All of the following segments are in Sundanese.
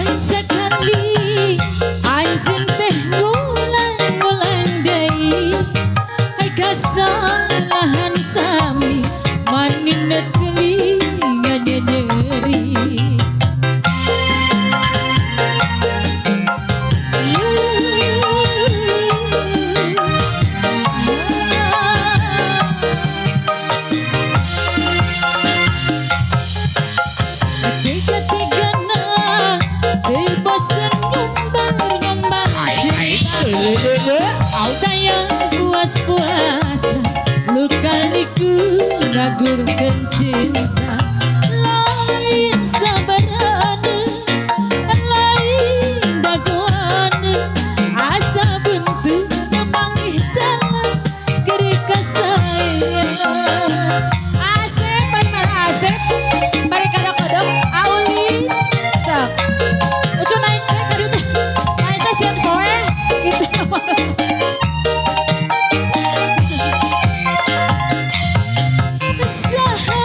Ngan sakali anjeun teh ngulang-ngulang deui. Ai kasalahan sami manina telinga nyeri. Tiga-tigana teu bosen nyombar-nyombar cinta. Daya puas-puas luka liku ngagurkeun cinta. Lain sabarana, lain dagoan, asa buntu memanggih jalan keur kasayang. Asep, balik mana Asep? Balik kodok-kodok, Auli. Sok. Ucu naik naik ka dieu teh. Naik teh siap soe gitu. Saha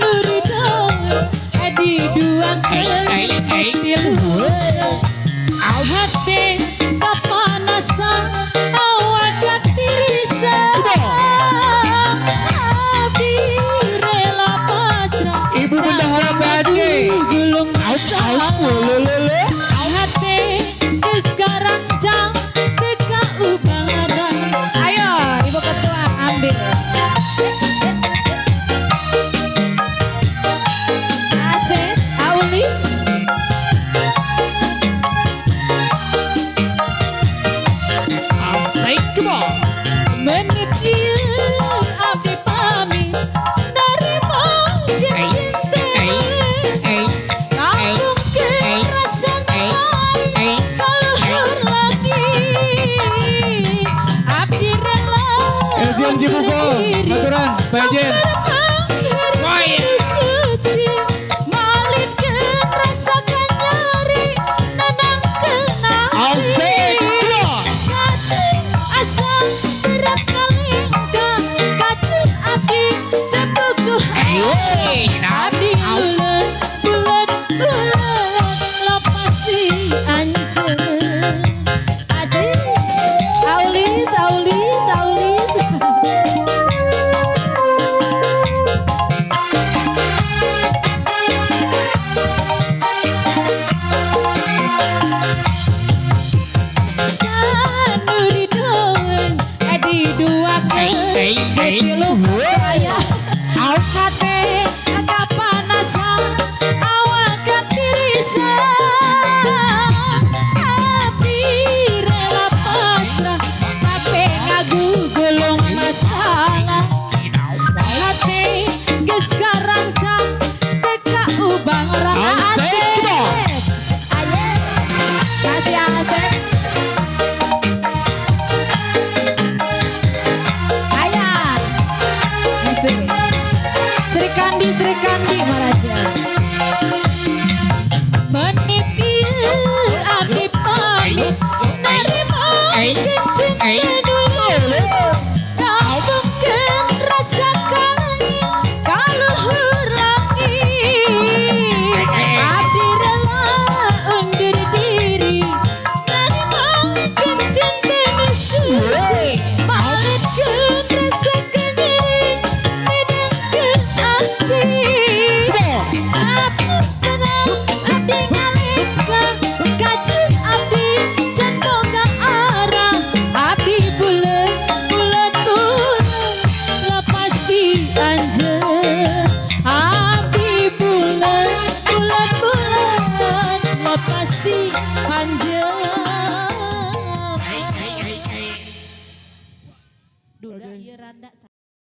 nu ridho diduakeun tilu hate.